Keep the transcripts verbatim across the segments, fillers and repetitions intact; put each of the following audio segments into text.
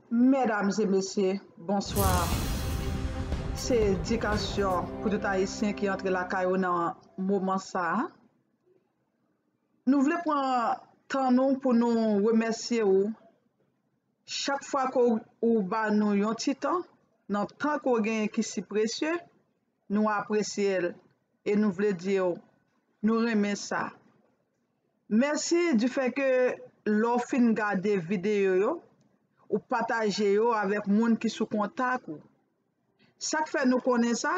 Medam e mesye, bonswa. Se edikasyon pou tout Ayisyen ki antre lakay ou nan moman sa a. Nou vle pran tan nou pou nou remèsye ou. Chak fwa ke w ba nou yon ti tan, nan tan ke w genyen ki si presye, nou apresye l e nou vle di w, nou renmen sa. Mèsi difè ke lè w fin gade videyo yo, ou pataje yo avèk moun ki sou kontak ou. Sa k fè nou konnen sa?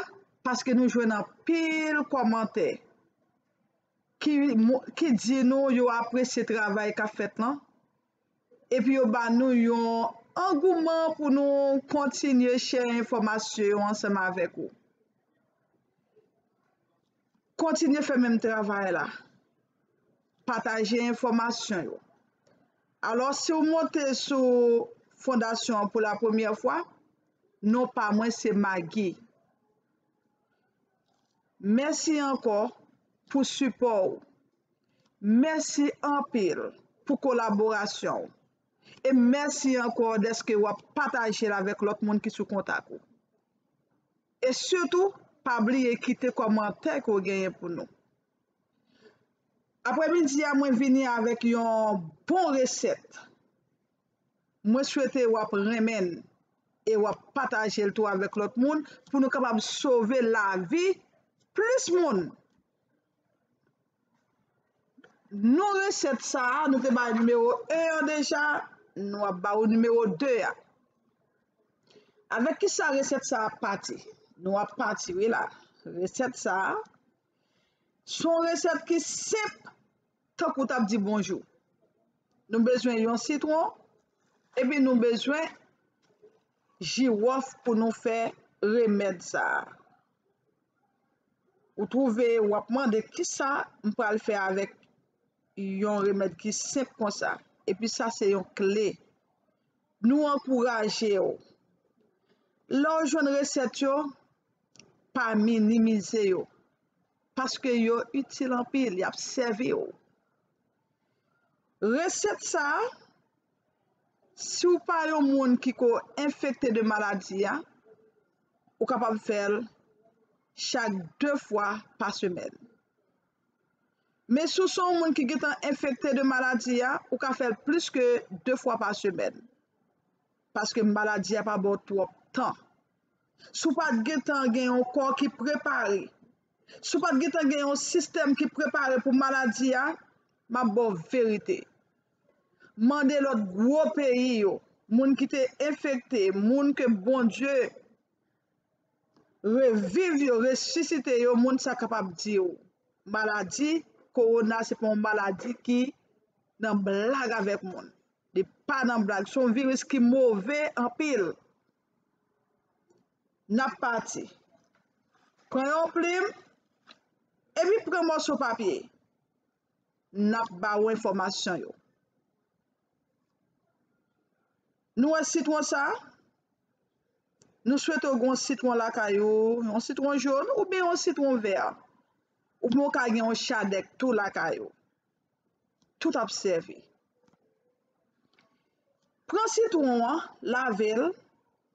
Paske nou jwenn anpil kòmantè ki, ki di nou yo apresye travay k ap fèt lan, epi yo ba nou yon angouman pou nou kontinye share enfòmasyon yo ansanm avèk ou. Kontinye fè menm travay la. Pataje enfòmasyon yo. Alò, si w monte sou fondasyon an pou la premyè fwa, non pa mwen se Maggie. Mèsi ankò pou sipò w. Mèsi anpil pou kolaborasyon w. E mèsi ankò dèske w ap pataje l avèk lòt moun ki sou kontak ou. E sitou, pa bliye kite kòmantè ke w genyen pou nou. Aprèmidi a, mwen vini avèk yon bon resèt. Mwen swete w ap renmen l e w ap pataje l tou avèk lòt moun pou nou kapab sove lavi plis moun. Non resèt sa a, nou te bay nimewo en an deja, nou ap ba ou nimewo de a. Avèk kisa resèt sa a ap pati? Nou ap pati, wi la. Resèt sa a, se yon resèt ki senp, tankou w t ap di bonjou. Nou bezwen yon sitwon, epi nou bezwen jiwòf pou nou fè remèd sa a. Ou twouve, w ap mande, "Kisa m pral fè avèk yon remèd ki senp konsa?" Epi sa se yon kle. Nou ankouraje w. Lè w jwenn resèt yo, pa minimize yo. Paske yo itil anpil, y ap sèvi w. Resèt sa a, si w pa yon moun ki ko enfekte de maladi a, ou kapab fè l chak de fwa pa semèn. Men si w se yon moun ki gentan enfekte de maladi a, ou ka fè l plis ke de fwa pa semèn. Paske maladi a pa ba w twòp tan. Si w pa t gentan gen yon kò ki prepare, si w pa t gentan gen yon sistèm ki prepare pou maladi a, m ap ba w verite. Mande lòt gwo peyi yo, moun ki te enfekte, moun ke Bondye reviv yo, resisite yo, moun sa kapab di w, maladi kowona se pa yon maladi ki nan blag avèk moun. Li pa nan blag. Se yon viris ki move anpil. N ap pati. Pran yon plim, epi pran mòso papye. N ap ba w enfòmasyon yo. Nou wè sitwon sa a? Nou swete w gen yon sitwon lakay ou, yon sitwon jòn oubyen yon sitwon vè. Oubyen w ka gen yon chadèk tou lakay ou. Tout ap sèvi. Pran sitwon an, lave l.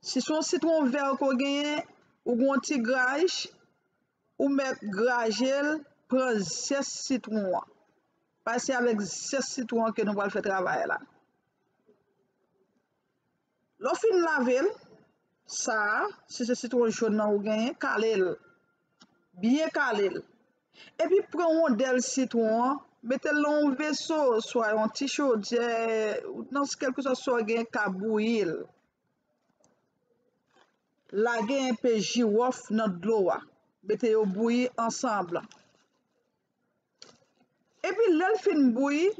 Si se yon sitwon vè ke w genyen, ou gen yon ti graj, ou mèt graje l, pran zès sitwon an. Paske se avèk zès sitwon an ke nou pral fè travay la. Lè w fin lave l, sa a, si se sitwon jòn nan ou genyen, kale l. Byen kale l. Epi pran wondèl sitwon an, mete l nan yon veso, swa yon ti chodyè, ou nan kèlkeswa sa w genyen ka bouyi l. Lage enpe jiwòf nan dlo a. Mete yo bouyi ansanm. Epi lè l fin bouyi,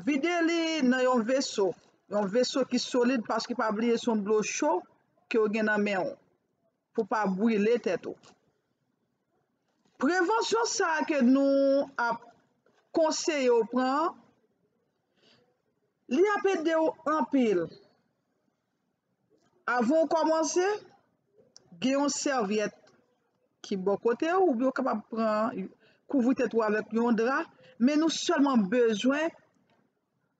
vide li nan yon veso. Yon veso ki solid, paske pa bliye se yon dlo cho ke w gen nan men w, pou pa brile tèt ou. Prevansyon sa a ke nou ap konseye w pran, li ap ede w anpil. Avan w kòmanse, gen yon sèvyèt ki bò kote w, oubyen w kapab pran, kouvri tèt ou avèk yon dra, men nou sèlman bezwen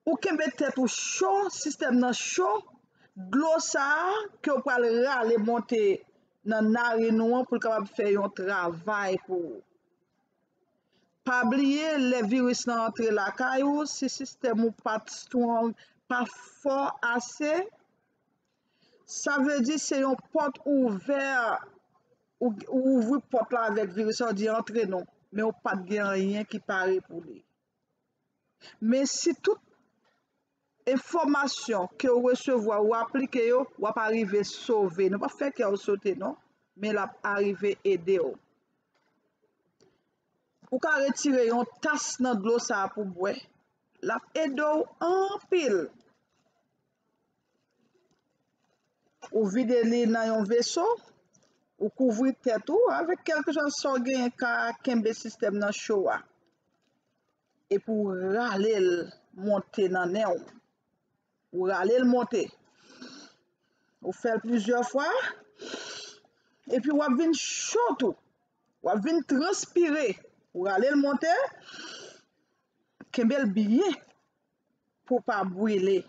ou kenbe tèt ou cho, sistèm nan cho, dlo sa a ke w pral rale monte nan narin ou an pou l kapab fè yon travay pou ou. Pa bliye, lè viris lan antre lakay ou, si sistèm ou pa t strong, pa fò ase, sa vle di se yon pòt ouvè, ou, ou ouvri pòt la avèk viris la, ou di antre non, men ou pa t gen anyen ki pare pou li. Men si tout enfòmasyon ke w resevwa, ou aplike yo, w ap arive sove. Nou p ap fè kè w sote non, men l ap arive ede w. Ou ka retire yon tas nan dlo sa a pou bwè. L ap ede w anpil. Ou vide li nan yon veso, ou kouvri tèt ou avèk kèlkeswa sa w genyen ka kenbe sistèm nan cho a. Epi w rale l monte nan nen w. Ou rale l monte. Ou fè l plizyè fwa. Epi w ap vin cho tou. W ap vin transpire. Ou rale l monte. Kenbe l byen pou w pa brile.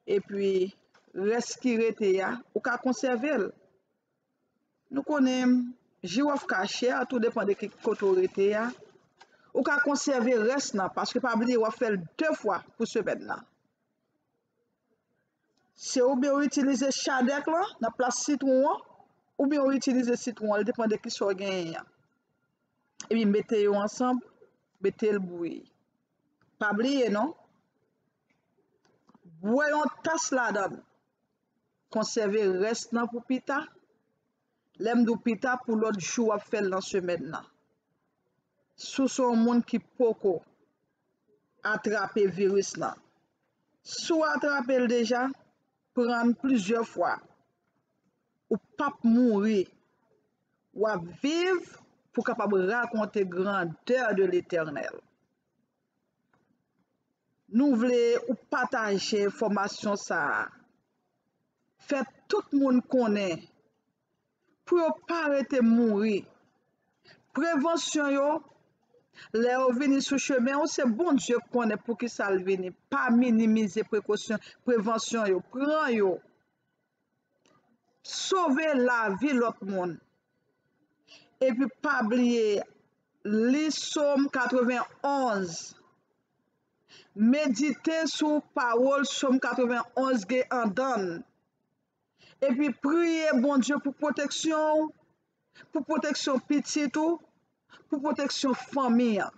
Epi, rès ki rete a, ou ka konsève l. Nou konnen jiwòf ka chè, tou depann de ki kote w rete a. Ou ka konsève rès lan, paske pa bliye w ap fè l de fwa pou semèn nan. Se oubyen w itilize chadèk lan nan plas sitwon an, oubyen w itilize sitwon an, li depann de kisa w genyen an. Epi mete yo ansanm, mete l bouyi. Pa bliye non, bwè yon tas ladan l. Konsève rès lan pou pita. Lè m di w pita, pou lòt jou w ap fè l nan semèn nan. Si w se yon moun ki poko atrape viris lan, si w atrape l deja, pran l plizyè fwa. Ou p ap mouri. W ap viv pou w kapab rakonte grandè de Letènèl. Nou vle ou pataje enfòmasyon sa a. Fè tout moun konnen pou yo pa rete mouri. Prevansyon yo, lè yo vini sou chemen w, se Bondye k konnen poukisa l vini. Pa minimize prekosyon, prevansyon yo. Pran yo. Sove lavi lòt moun. Epi pa bliye, li Sòm katrevenn onz. Medite sou pawòl Sòm katrevenn onz gen andan l. Epi priye Bondye pou pwoteksyon w, pou pwoteksyon pitit ou, pou pwoteksyon fanmi an.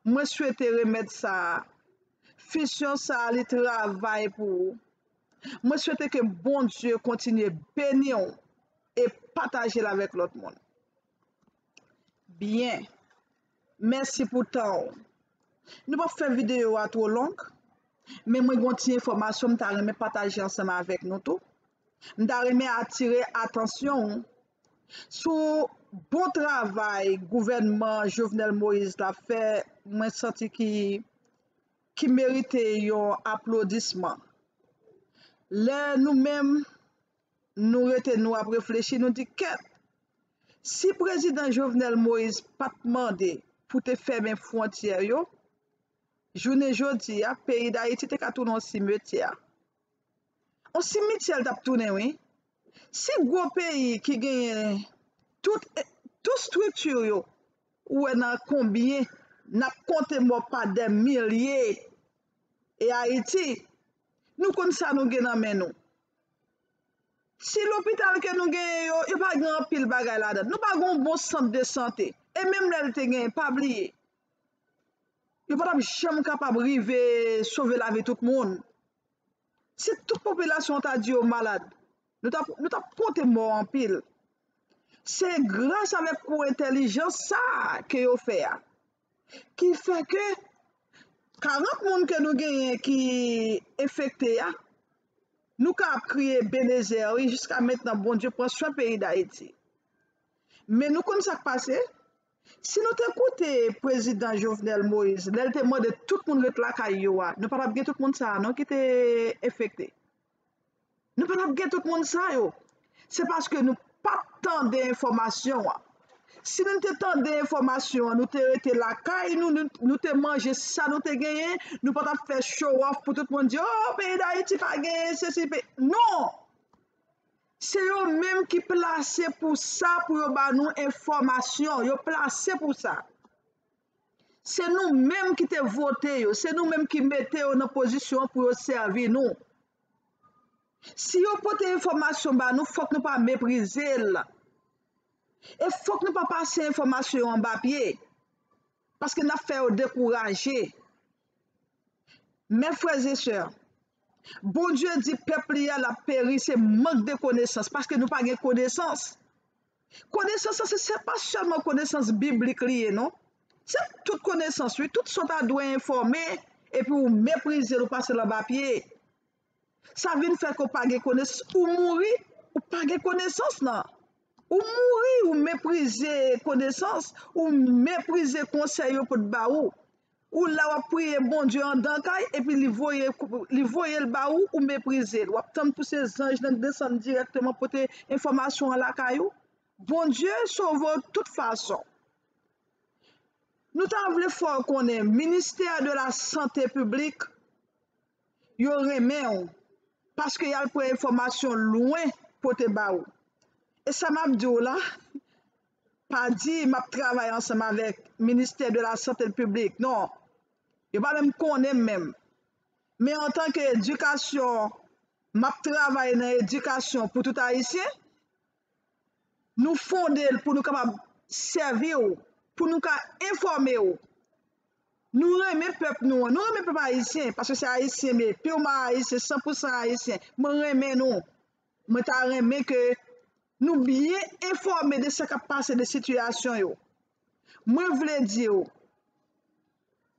Mwen swete remèd sa a, fisyon sa a, li travay pou ou. Mwen swete ke Bondye kontinye beni w e pataje l avèk lòt moun. Byen. Mèsi pou tan w. Nou p ap fè videyo a twò long, men mwen gen yon ti enfòmasyon m ta renmen pataje ansanm avèk nou tou. M ta renmen atire atansyon w sou bon travay gouvènman Jovenel Moïse la fè, mwen santi ki, ki merite yon aplodisman. Lè nou menm, nou rete, nou ap reflechi, nou di, kèt, si prezidan Jovenel Moïse pa t mande pou te fèmen fwontyè yo, jounen jodi a, peyi Dayiti te ka tounen yon simetyè. Yon simityè l t ap tounen, wi. Si gwo peyi ki genyen tout, tout estrikti yo, ou wè nan konbyen n ap konte mò pa dè milye, e Ayiti, nou konn sa nou gen nan men nou. Si lopital ke nou genyen yo, yo pa gen anpil bagay ladan l. Nou pa gen yon bon sant de sante. E menm lè l te genyen, pa bliye, yo pa t ap janm kapab rive sove lavi tout moun. Si tout popilasyon an ta di yo malad, nou t ap, nou t ap konte mò anpil. Se gras avèk kou entèlijans sa a ke yo fè a, ki fè ke karant moun ke nou genyen ki enfekte a, nou ka ap kriye Ebenezè, wi, jiska mentnan, Bondye pran swen peyi Dayiti. Men nou konn sa k pase? Si nou te koute prezidan Jovenel Moïse, lè l te mande tout moun ret lakay yo a, nou pa t ap gen tout moun sa a non ki te enfekte. Nou pa t ap gen tout moun sa yo. Se paske nou pa t tande enfòmasyon an. Si nou te tande enfòmasyon an, nou te rete lakay nou, nou, nou te manje sa nou te genyen, nou pa t ap fè show off pou tout moun di, oh, peyi Dayiti pa genyen, sesi, pe... Non! Se yo menm ki plase pou sa, pou yo ba nou enfòmasyon. Yo plase pou sa. Se nou menm ki te vote yo. Se nou menm ki mete yo nan pozisyon an pou yo sèvi nou. Si yo pote enfòmasyon ba nou, fòk nou pa meprize l. E fòk nou pa pase enfòmasyon yo anba pye. Paske n ap fè yo dekouraje. Mes frères et sœurs, Bondye di pèp li a l ap peri, se mank de konesans, paske nou pa gen konesans. Konesans lan, se, se pa sèlman konesans biblik li ye, non. Se tout konesans, wi. Tout sa w ta dwe enfòme, epi w meprize l, ou pase l anba pye. Sa vin fè ke w pa gen konesans. Ou mouri, ou pa gen konesans lan. Ou mouri, ou meprize konesans, ou meprize konsèy yo pot ba ou. Ou la, w ap priye Bondye anndan kay, epi li voye, li voye l ba ou, ou meprize l. W ap tann pou se zanj lan desann dirèkteman pote enfòmasyon an lakay ou. Bondye sove w tout fason. Nou ta vle fè w konnen, Ministère de la Santé Publique, yo renmen w, paske y al pran enfòmasyon lwen pote ba ou. E sa m ap di w la, pa di m ap travay ansanm avèk Ministère de la Santé Publique, non. Yo pa menm konnen m menm. Men antanke edikasyon, m ap travay nan edikasyon pou tout Ayisyen. Nou fonde l pou nou kapab sèvi w, pou nou ka enfòme w. Nou renmen pèp nou an, nou renmen pèp ayisyen, paske se ayisyen m ye, pirman ayisyen, san pou san ayisyen. Mwen renmen nou. Mwen ta renmen ke nou byen enfòme de sa k ap pase, de sitiyasyon yo. Mwen vle di w,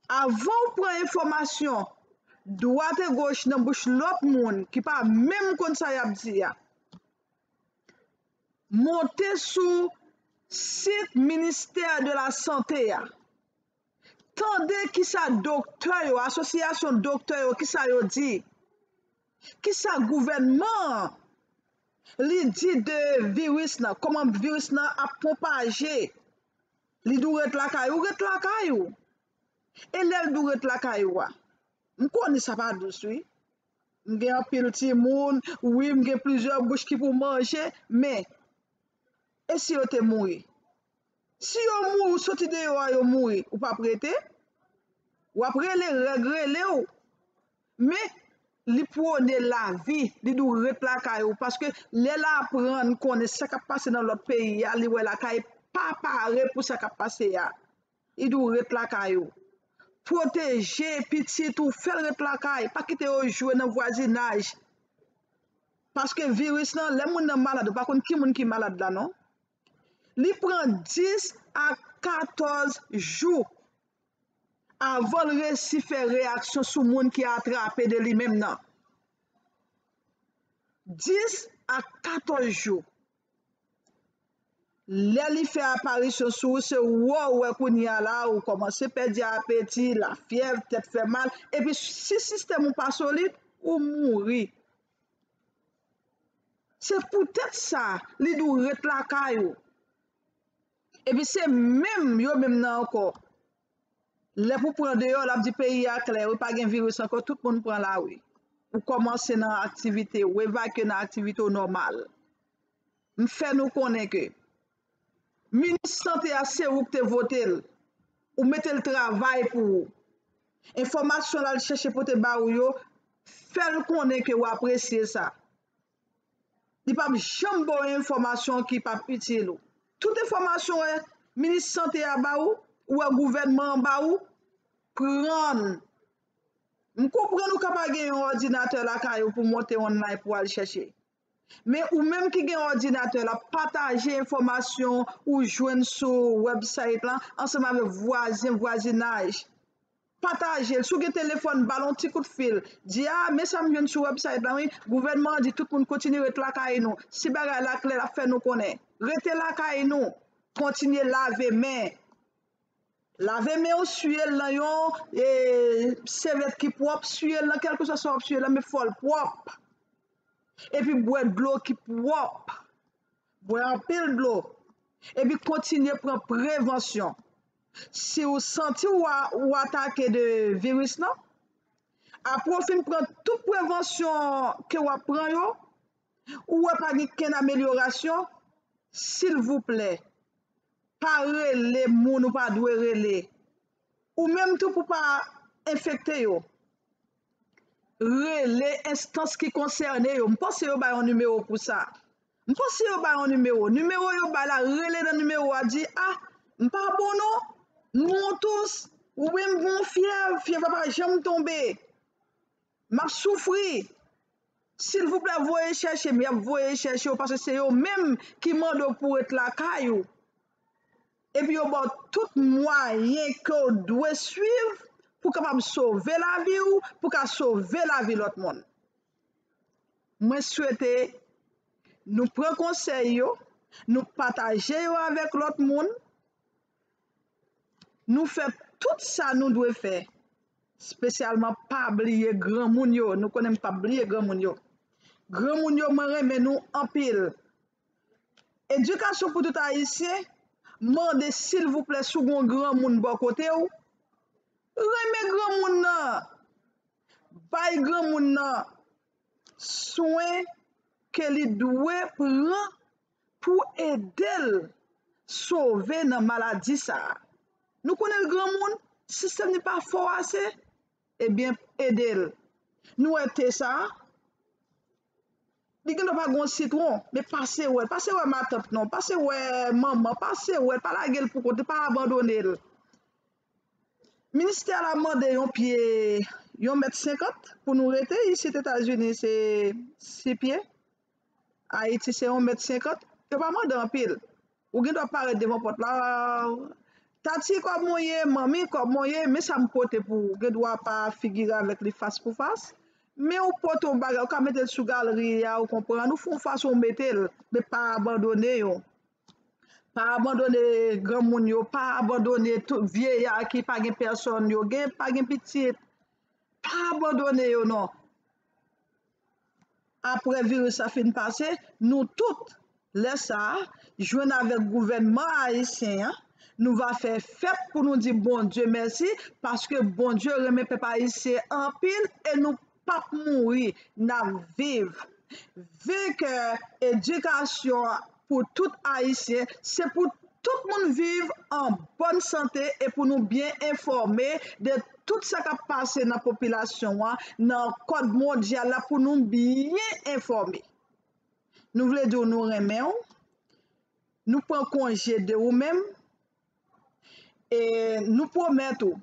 avan w pran enfòmasyon dwat e goch nan bouch lòt moun ki pa menm konn sa y ap di a, monte sou sit Ministère de la Santé a. Tande kisa doktè yo, asosyasyon doktè yo, kisa yo di. Kisa gouvènman an li di de viris lan, kòman viris lan ap pwopaje. Li di w ret lakay ou, ret lakay ou. E lè l di w ret lakay ou a, m konnen sa pa dous, wi. M gen anpil timoun, wi, m gen plizyè bouch ki pou manje, men e si yo te mouri? Si yo mouri, ou soti deyò a, yo mouri, ou p ap rete? W ap rele, règ rele w. Men, li pwone lavi, li di w ret lakay ou, paske lè l aprann konnen sa k ap pase nan lòt peyi a, li wè lakay pa pare pou sa k ap pase a. Li di w ret lakay ou. Pwoteje pitit ou, fè l ret lakay, pa kite yo jwe nan vwazinaj. Paske viris lan, lè moun nan malad, ou pa konn ki moun ki malad la, non. Li pran dis a katòz jou avan l resi fè reyaksyon sou moun ki atrape de li menm nan. Dis a katòz jou. Lè li fè aparisyon sou ou, se wè w wè kounye a la, ou kòmanse pèdi apeti, lafyèv, tèt fè mal, epi si sistèm ou pa solid, ou mouri. Se poutèt sa, li di w ret lakay ou. Epi se menm yo menm nan ankò. Lè pou pran deyò, l ap di peyi a klè, wi, pa gen viris ankò, tout moun pran lari. Ou kòmanse nan aktivite, ou evakye nan aktivite w nòmal. M fè nou konnen ke minis sante a, se ou ki te vote l. Ou mete l travay pou ou. Enfòmasyon l al chèche pote ba ou yo, fè l konnen ke w apresye sa. Li p ap janm ba w enfòmasyon ki p ap itil ou. Tout enfòmasyon wè minis sante a ba ou, ou wè gouvènman an ba ou, pran l. M konprann ou ka pa gen yon òdinatè lakay ou pou monte online pou al chèche. Men ou menm ki gen òdinatè la, pataje enfòmasyon ou jwenn sou website lan ansanm avèk vwazen, vwazinaj. Pataje l. Si w gen telefòn, ba l yon ti kout fil. Di, a, men sa m jwenn sou website lan, wi. Gouvènman an di tout moun kontinye ret lakay nou. Si bagay la klè, l ap fè nou konnen. Rete lakay nou. Kontinye lave men. Lave men w, siye l nan yon e, sèvyèt ki pwòp, siye l nan kèlkeswa sa w ap siye l lan, men fò l pwòp. Epi bwè dlo ki pwòp. Bwè anpil dlo. Epi kontinye pran prevansyon. Si w santi w a- w atake de viris lan, apre w fin pran tout prevansyon ke w ap pran yo, ou wè pa gen kenn amelyorasyon, silvouplè, pa rele moun ou pa dwe rele. Ou menm tou pou pa enfekte yo. Rele enstans ki konsène yo. M panse yo bay yon nimewo pou sa. M panse yo bay yon nimewo. Nimewo yo bay la, rele nan nimewo a, di, ah, m pa bon non. M gon tous. Oubyen m gon fyèv. Fyèv la pa janm tonbe. M ap soufri. Silvouplè, voye chèche m. Y ap voye chèche w paske se yo menm ki mande w pou w ret lakay ou. Epi yo ba w tout mwayen ke w dwe swiv pou w kapab sove lavi w, pou w ka sove lavi lòt moun. Mwen swete nou pran konsèy yo, nou pataje yo avèk lòt moun, nou fè tout sa nou dwe fè, espesyalman pa bliye granmoun yo. Nou konnen m p ap bliye granmoun yo. Granmoun yo, mwen renmen nou anpil. Edikasyon pou tout Ayisyen mande silvouplè si w gen yon granmoun bò kote w, renmen granmoun nan, bay granmoun nan swen ke li dwe pran pou ede l sove nan maladi sa a. Nou konnen l granmoun, sistèm li pa fò ase, ebyen ede l. Nou wè te sa a, li gen dwa pa gen yon sitwon, men pase wè l, pase wè matant non, pase wè manman, pase wè l, pa lage l pou kont li, pa abandone l. Ministè la mande yon pye, yon mèt senkant pou nou rete. Isit Etazini se sis pye. Ayiti se yon mèt senkant. Yo pa mande anpil. Ou gen dwa parèt devan pòt la, tati kòb mwen ye, manmi kòb mwen ye, men sa m pote pou ou. Ou gen dwa pa figire avèk li fas pou fas, men ou pote yon bagay, ou ka mete l sou galri a, ou konprann, ou fè yon fason ou mete l, men pa abandone yo. Pa abandone granmoun yo, pa abandone tout vyeya ki pa gen pèsòn yo gen, pa gen pitit. Pa abandone yo non. Apre viris sa fin pase, nou tout, lè sa a, jwenn avèk gouvènman ayisyen an, nou va fè fèt pou nou di Bondye mèsi, paske Bondye renmen pèp ayisyen anpil e nou p ap mouri, n ap viv. Vu que edikasyon pou tout Ayisyen, se pou tout moun viv an bòn sante e pou nou byen enfòme de tout sa k ap pase nan popilasyon an, nan kòd mondyal la, pou nou byen enfòme. Nou vle di w nou renmen w, nou pran konje de ou menm, e nou pwomèt ou,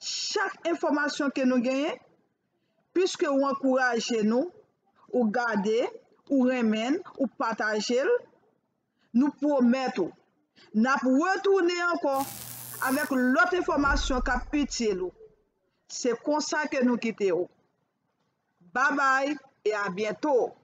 chak enfòmasyon ke nou genyen, piske ou ankouraje nou, ou gade, ou renmen n, ou pataje l, nou pwomèt ou, n ap retounen ankò avèk lòt enfòmasyon k ap itil ou. Se konsa ke nou kite w. Babay e a byento.